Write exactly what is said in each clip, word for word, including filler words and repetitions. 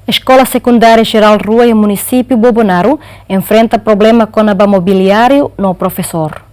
Eskola Sekundária Jerál rua iha munisípiu Bobonaro enfrenta problema kona-ba mobiliáriu no profesór.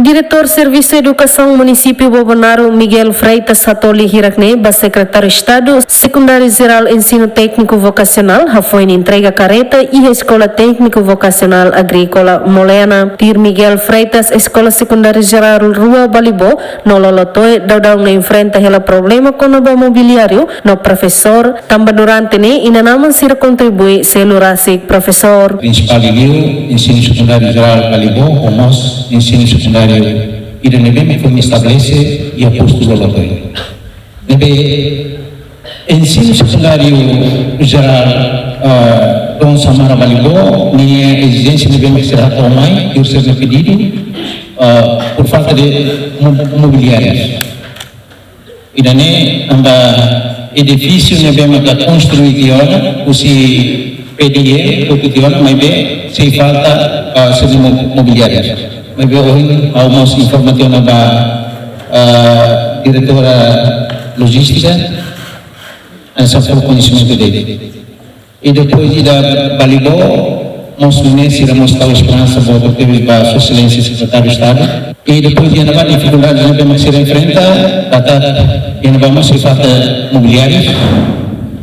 Diretór Servisu Edukasaun Munisípiu Bobonaro, Miguel Freitas, hatoli hirak-ne'e ba Sekretáriu Estadu Sekundáriu Jerál Ensinu Tékniku Vokasionál, hafoin entrega kareta iha Eskola Tékniku Vokasionál Agríkola Molena. Tuir Miguel Freitas, Eskola Sekundáriu Jerál rua Balibó no Lolotoe daudaun enfrenta hela problema kona-ba mobiliáriu no profesór, tanba durante ne'e inan-aman sira kontribui selu rasik profesór. Prinsipál liuliu, Ensinu Sekundáriu Jerál Balibó, ou mós Ensinu Sekundáriu ida ne'ebé foin estabelese iha postu Lolotoe. Ne'ebé Ensinu Sekundáriu Jerál, ah, Dom Samara Balibó, nia ezijénsia ne'ebé mak sira hato'o mai, tuir sira-nia pedidu, ah, por falta de mo-, mobiliáriu. Ida-ne'e tanba edifísiu ne'ebé maka konstrui tiha ona, husi P D E, hotu tiha ona, maibé sei falta, ah, sira-nia mo-, mobiliáriu. Maibé ohin ha'u mós informa tiha ona ba, ah, diretora lojístika, hanesan fó koñesimentu de'it. I depois ida Balibó, mós nune'e sira mós tau esperansa boot tebes ba Sua Exelénsia Sekretáriu Estadu. I depois iha ne'ebá difikuldades ne'ebé mak sira enfrenta, katak iha ne'ebá mós sei falta mobiliáriu.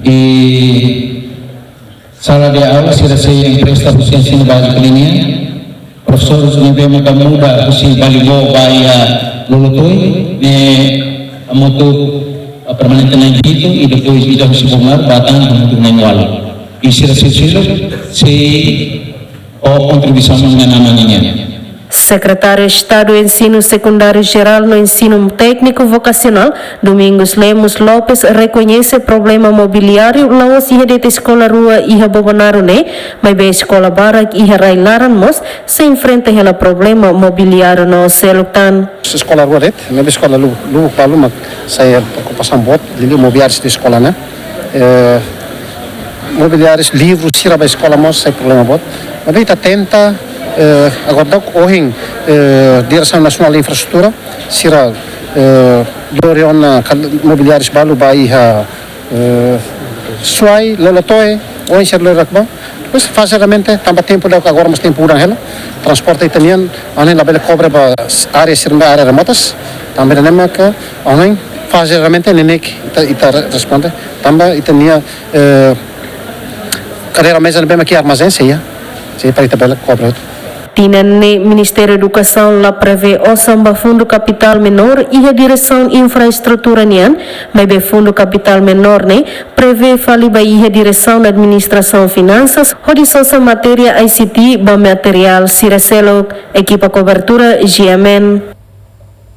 I sala de aula sira sei empresta husi ensinu báziku nian. Profesór ne'ebé maka muda husi Balibó ba iha Lolotoe, ne'e hamutuk, ah, permanente na'in hitu, i depois ida husi Bobonaro ba tan hamutuk na'in ualu. I sira seluk-seluk sei fó kontribuisaun iha inan-aman nian. Sekretáriu Estadu Ensinu Sekundáriu Jerál no Ensinu Tékniku Vokasionál, Domingos Lemos Lopes, rekoñese problema mobiliáriu la'ós iha de'it eskola rua iha Bobonaro ne'e, maibé eskola barak iha rai-laran mós sei enfrenta hela problema mobiliáriu no seluk tan. Eskola rua de'it, ne'ebé eskola lu-, lubuk balu mak sai preokupasaun boot, liuliu mobiliáriu de eskola ne'e. Eh, mobiliáriu, livru, sira ba eskola mós sai problema boot. Maibé ita tenta, eh, agora daudaun ohin, eh, Diresaun Nasionál de Infraestrutura, sira, eh, lori ona kal-, mobiliáriu balu ba iha, eh, Suai, Lolotoe, ohin sira lori ona ba. Depois, fazeadamente, tanba tempu daudauk agora mós tempu udan hela. Transporte ita-nian, ohin labele kobre ba área sira ne'ebé área remotas. Tanba ne'e maka, ohin, fazeadamente, ne'e mak ita, ita re-, responde. Tanba ita-nia, eh, kadeira meza ne'ebé mak iha armazén, sei iha. Sei para ita bele kobre. Tinan ne'e Ministériu Edukasaun la prevee osan ba fundu kapitál menór iha Diresaun Infraestrutura nian, maibé fundu kapitál menór ne'e prevee fali ba iha Diresaun Administrasaun Finansas, hodi sosa matéria I C T ba materiál sira seluk. Ekipa kobertura, G M N.